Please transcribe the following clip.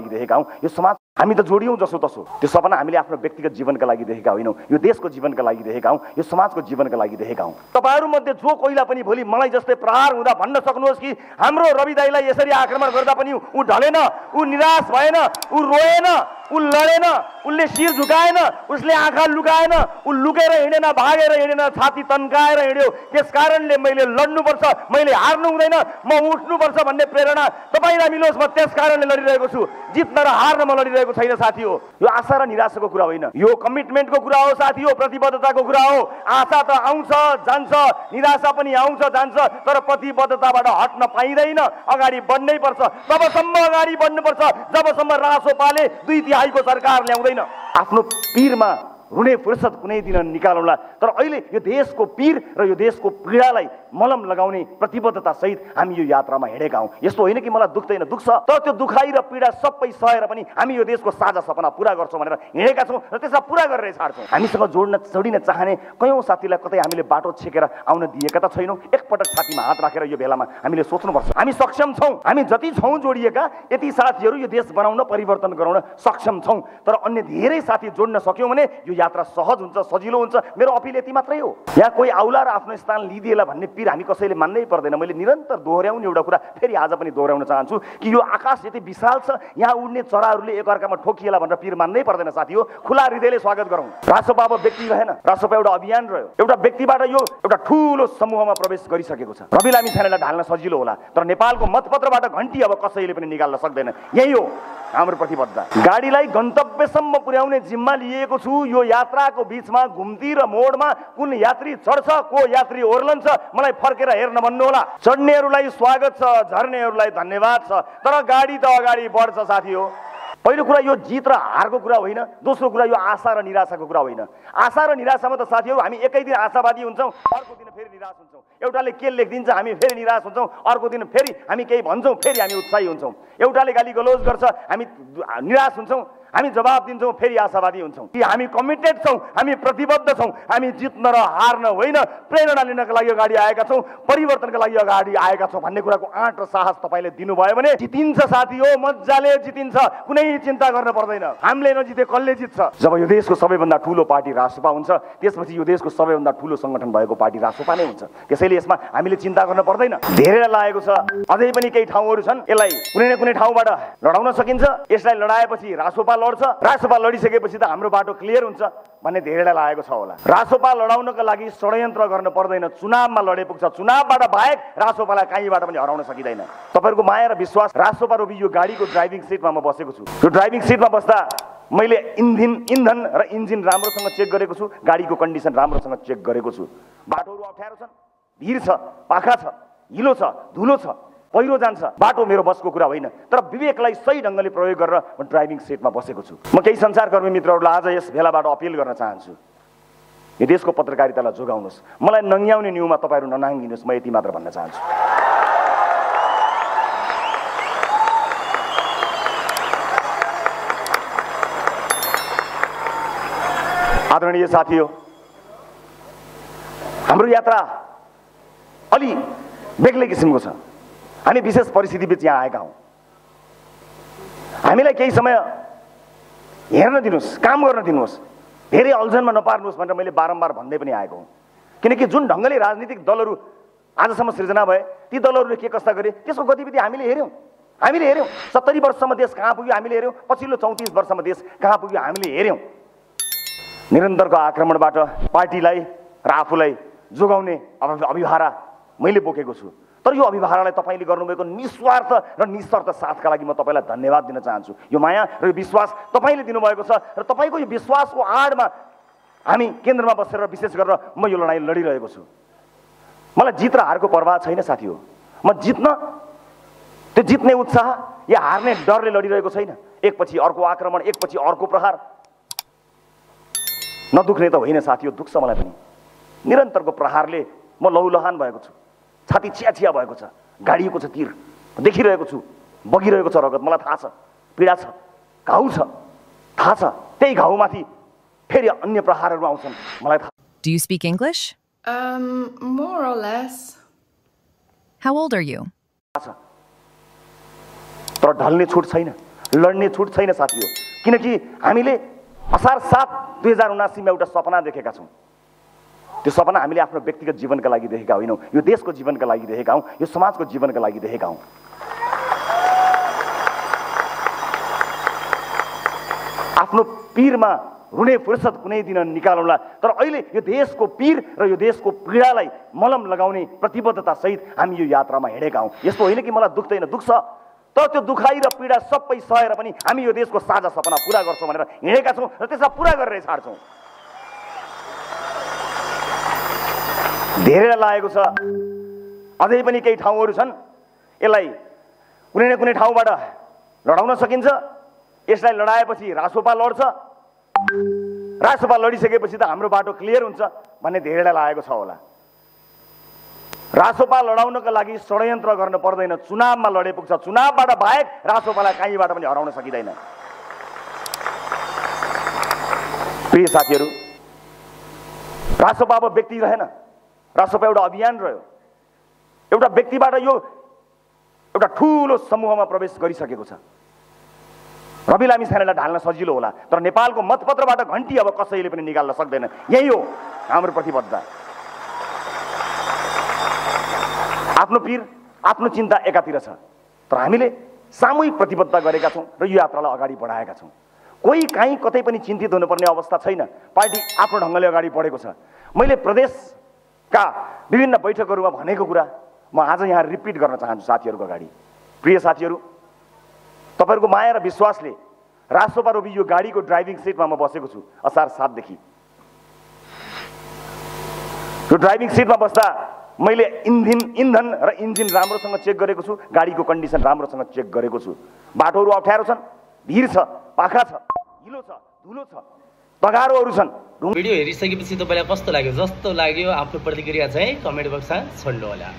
लागिरहेका हौँ। यो समाज हामी त जोडियौँ जसो तसो, त्यो सपना हामीले आफ्नो व्यक्तिगत जीवनका लागि देखेका होइनौँ, यो देशको जीवनका लागि देखेका हौँ, यो समाजको जीवनका लागि देखेका हौँ। तपाईँहरूमध्ये जो कोहीलाई पनि भोलि मलाई जस्तै प्रहार हुँदा भन्न सक्नुहोस् कि हाम्रो रवि दाइलाई यसरी आक्रमण गर्दा पनि ऊ ढलेन, ऊ निराश भएन, ऊ रोएन, ऊ लडेन, उसले शिर झुकाएन, उसले आँखा लुकाएन, ऊ लुकेर हिँडेन, भागेर हिँडेन, छाती तन्काएर हिँड्यो। त्यस कारणले मैले लड्नुपर्छ, मैले हार्नु हुँदैन, म उठ्नुपर्छ भन्ने प्रेरणा तपाईँलाई मिलोस्, म त्यस कारणले लडिरहेको छु। जित्न र हार्न म लडिरहेको छैन साथी हो। यो आशा र निराशाको कुरा होइन, यो कमिटमेन्टको कुरा हो साथी हो, प्रतिबद्धताको कुरा हो। आशा त आउँछ जान्छ, निराशा पनि आउँछ जान्छ, तर प्रतिबद्धताबाट हट्न पाइँदैन, अगाडि बढ्नै पर्छ। तबसम्म अगाडि बढ्नुपर्छ जबसम्म रासोपाले 2 तिहाईको सरकार ल्याउँदैन। आफ्नो पीरमा रुने फुर्सद कुनै दिन निकालौँला, तर अहिले यो देशको पीर र यो देशको पीडालाई मलम लगाउने प्रतिबद्धता सहित हामी यो यात्रामा हिँडेका हौँ। यस्तो होइन कि मलाई दुख्दैन, दुख्छ, तर त्यो दुखाइ र पीडा सबै सहेर पनि हामी यो देशको साझा सपना पुरा गर्छौँ भनेर हिँडेका छौँ र त्यसलाई पुरा गरेर छाड्छौँ। हामीसँग जोडिन चाहने कयौँ साथीलाई कतै हामीले बाटो छेकेर आउन दिएका त छैनौँ। एकपटक छातीमा हात राखेर यो बेलामा हामीले सोच्नुपर्छ, हामी सक्षम छौँ, हामी जति छौँ जोडिएका यति साथीहरू यो देश बनाउन, परिवर्तन गराउन सक्षम छौँ। तर अन्य धेरै साथी जोड्न सक्यौँ भने यो यात्रा सहज हुन्छ, सजिलो हुन्छ। मेरो अपिल यति मात्रै हो, यहाँ कोही आउला र आफ्नो स्थान लिदिएला भन्ने पीर हामी कसैले मान्नै पर्दैन। मैले निरन्तर दोहोऱ्याउने एउटा कुरा फेरि आज पनि दोहोऱ्याउन चाहन्छु कि यो आकाश यति विशाल छ, यहाँ उड्ने चराहरूले एकअर्कामा ठोकिएला भनेर पीर मान्नै पर्दैन साथी हो। खुला हृदयले स्वागत गरौँ। रासोपा अब व्यक्ति रहेन, रासोपा एउटा अभियान रह्यो। एउटा व्यक्तिबाट यो एउटा ठुलो समूहमा प्रवेश गरिसकेको छ। रवि लामिछानेलाई ढाल्न सजिलो होला, तर नेपालको मतपत्रबाट घन्टी अब कसैले पनि निकाल्न सक्दैन। यही हो हाम्रो प्रतिबद्धता। गाडीलाई गन्तव्यसम्म पुर्याउने जिम्मा लिएको छु। यो यात्राको बीचमा घुम्ती र मोडमा कुन यात्री चढ्छ, को यात्री ओर्लन्छ, मलाई फर्केर हेर्न भन्नुहोला। चढ्नेहरूलाई स्वागत छ, झर्नेहरूलाई धन्यवाद छ, तर गाडी त अगाडि बढ्छ साथी हो। पहिलो कुरा यो जित र हारको कुरा होइन, दोस्रो कुरा यो आशा र निराशाको कुरा होइन। आशा र निराशामा त साथीहरू हामी एकै दिन आशावादी हुन्छौँ, अर्को दिन फेरि निराश हुन्छौँ। एउटाले के लेखिदिन्छ हामी फेरि निराश हुन्छौँ, अर्को दिन फेरि हामी केही भन्छौँ, फेरि हामी उत्साही हुन्छौँ। एउटाले गाली गलोज गर्छ, हामी निराश हुन्छौँ, हामी जवाब दिन्छौँ, फेरि आशावादी हुन्छौँ। कि हामी कमिटेड छौँ, हामी प्रतिबद्ध छौँ, हामी जित्न र हार्न होइन, प्रेरणा लिनका लागि अगाडि आएका छौँ, परिवर्तनका लागि अगाडि आएका छौँ भन्ने कुराको आँट र साहस तपाईँले दिनुभयो भने जितिन्छ साथी हो, मजाले जितिन्छ, कुनै चिन्ता गर्न पर्दैन। हामीले नजिते कसले जित्छ? जब यो देशको सबैभन्दा ठुलो पार्टी रासोपा हुन्छ, त्यसपछि यो देशको सबैभन्दा ठुलो सङ्गठन भएको पार्टी रासोपा नै हुन्छ। त्यसैले यसमा हामीले चिन्ता गर्न पर्दैन। धेरै लागेको छ, अझै पनि केही ठाउँहरू छन्, यसलाई कुनै न कुनै ठाउँबाट लडाउन सकिन्छ। यसलाई लडाएपछि रासोपा लड्छ, रासोपा लडिसकेपछि त हाम्रो बाटो क्लियर हुन्छ भन्ने धेरैलाई लागेको छ होला। रासोपा लडाउनका लागि षड्यन्त्र गर्न पर्दैन, चुनावमा लडे पुग्छ। चुनावबाट बाहेक रासोपालाई कहीँबाट पनि हराउन सकिँदैन। तपाईँहरूको माया र विश्वास रासोपा रूपी यो गाडीको ड्राइभिङ सिटमा म बसेको छु। यो ड्राइभिङ सिटमा बस्दा मैले इन्धन र इन्जिन राम्रोसँग चेक गरेको छु, गाडीको कन्डिसन राम्रोसँग चेक गरेको छु। बाटोहरू अप्ठ्यारो छन्, भिर छ, पाखा छ, हिलो छ, धुलो छ, पहिरो जान्छ, बाटो मेरो बसको कुरा होइन, तर विवेकलाई सही ढङ्गले प्रयोग गरेर म ड्राइभिङ सिटमा बसेको छु। म केही सञ्चारकर्मी मित्रहरूलाई आज यस भेलाबाट अपिल गर्न चाहन्छु, यो देशको पत्रकारितालाई जोगाउनुहोस्, मलाई नङ्ग्याउने न्युमा तपाईँहरू ननाङ्गिनुहोस्, म यति मात्र भन्न चाहन्छु। आदरणीय साथी हो, हाम्रो यात्रा अलि बेग्लै किसिमको छ। हामी विशेष परिस्थिति बीच यहाँ आएका हौँ। हामीलाई केही समय हेर्न दिनुहोस्, काम गर्न दिनुहोस्, धेरै अल्झनमा नपार्नुहोस् भनेर मैले बारम्बार भन्दै पनि आएको हुँ। किनकि जुन ढङ्गले राजनीतिक दलहरू आजसम्म सृजना भए, ती दलहरूले के कस्ता गरे त्यसको गतिविधि हामीले हेऱ्यौँ। 70 वर्षसम्म देश कहाँ पुग्यो हामीले हेऱ्यौँ, पछिल्लो 34 वर्षमा देश कहाँ पुग्यो हामीले हेऱ्यौँ। निरन्तरको आक्रमणबाट पार्टीलाई र आफूलाई जोगाउने अभिभारा मैले बोकेको छु, तर यो अभिभारालाई तपाईँले गर्नुभएको निस्वार्थ र निशर्त साथका लागि म तपाईँलाई धन्यवाद दिन चाहन्छु। यो माया र यो विश्वास तपाईँले दिनुभएको छ र तपाईँको यो विश्वासको आडमा हामी केन्द्रमा बसेर विशेष गरेर म यो लडाइँ लडिरहेको छु। मलाई जित र हारको पर्वाह छैन साथी हो। म त्यो जित्ने उत्साह या हार्ने डरले लडिरहेको छैन। एकपछि अर्को आक्रमण, एकपछि अर्को प्रहार, नदुख्ने त होइन साथी हो, दुख्छ मलाई पनि। निरन्तरको प्रहारले म लौलहान भएको छु, छाती चिया भएको छ, गाडिएको छ तीर, देखिरहेको छु, बगिरहेको छ रगत, मलाई थाहा छ, पीडा छ, घाउ छ, थाहा छ। त्यही घाउमाथि फेरि अन्य प्रहारहरू आउँछन्, मलाई थाहा। Do you speak English? More or less. How old are you? तर ढल्ने छुट छैन। लड्ने छुट छैन साथी हो, किनकि हामीले असार 7 2079 मा एउटा सपना देखेका छौँ। त्यो सपना हामीले आफ्नो व्यक्तिगत जीवनका लागि देखेका होइनौँ, यो देशको जीवनका लागि देखेका हौँ, यो समाजको जीवनका लागि देखेका हौँ। आफ्नो पीरमा रुने फुर्सद कुनै दिन निकालौँला, तर अहिले यो देशको पीर र यो देशको पीडालाई मलम लगाउने प्रतिबद्धता सहित हामी यो यात्रामा हिँडेका हौँ। यस्तो होइन कि मलाई दुख्दैन, दुख्छ, तर त्यो दुखाइ र पीडा सबै सहेर पनि हामी यो देशको साझा सपना पुरा गर्छौँ भनेर हिँडेका छौँ र त्यसलाई पुरा गरेर छाड्छौँ। धेरै लागेको छ, अझै पनि केही ठाउँहरू छन् यसलाई कुनै न कुनै ठाउँबाट लडाउन सकिन्छ। यसलाई लडाएपछि रासोपा लड्छ, रासोपा लडिसकेपछि त हाम्रो बाटो क्लियर हुन्छ भन्ने धेरैलाई लागेको छ होला। रासोपा लडाउनका लागि षड्यन्त्र गर्न पर्दैन, चुनावमा लडे पुग्छ। चुनावबाट बाहेक रासोपालाई कहीँबाट पनि हराउन सकिँदैन। प्रिय साथीहरू, रासोपा अब व्यक्ति रहेन, रासोपा एउटा अभियान रह्यो। एउटा व्यक्तिबाट यो एउटा ठुलो समूहमा प्रवेश गरिसकेको छ। रवि लामिछानेलाई ढाल्न सजिलो होला, तर नेपालको मतपत्रबाट घन्टी अब कसैले पनि निकाल्न सक्दैन। यही हो हाम्रो प्रतिबद्धता। आफ्नो पीर, आफ्नो चिन्ता एकातिर छ, तर हामीले सामूहिक प्रतिबद्धता गरेका छौँ र यो यात्रालाई अगाडि बढाएका छौँ। कोही काहीँ कतै पनि चिन्तित हुनुपर्ने अवस्था छैन। पार्टी आफ्नो ढङ्गले अगाडि बढेको छ। मैले प्रदेशका विभिन्न बैठकहरूमा भनेको कुरा म आज यहाँ रिपिट गर्न चाहन्छु साथीहरूको अगाडि। प्रिय साथीहरू, तपाईँहरूको माया र विश्वासले रासोपा रोबी यो गाडीको ड्राइभिङ सिटमा म बसेको छु असार 7 देखि। यो ड्राइभिङ सिटमा बस्दा मैले इन्धन र इन्जिन राम्रोसँग चेक गरेको छु, गाडीको कन्डिसन राम्रोसँग चेक गरेको छु। बाटोहरू अप्ठ्यारो छन्, भिर छ, पाखा छ, हिलो छ, धुलो छ, तगारोहरू छन्। भिडियो हेरिसकेपछि तपाईँलाई कस्तो लाग्यो? जस्तो लाग्यो आफ्नो प्रतिक्रिया चाहिँ कमेन्ट बक्समा छोड्नु होला।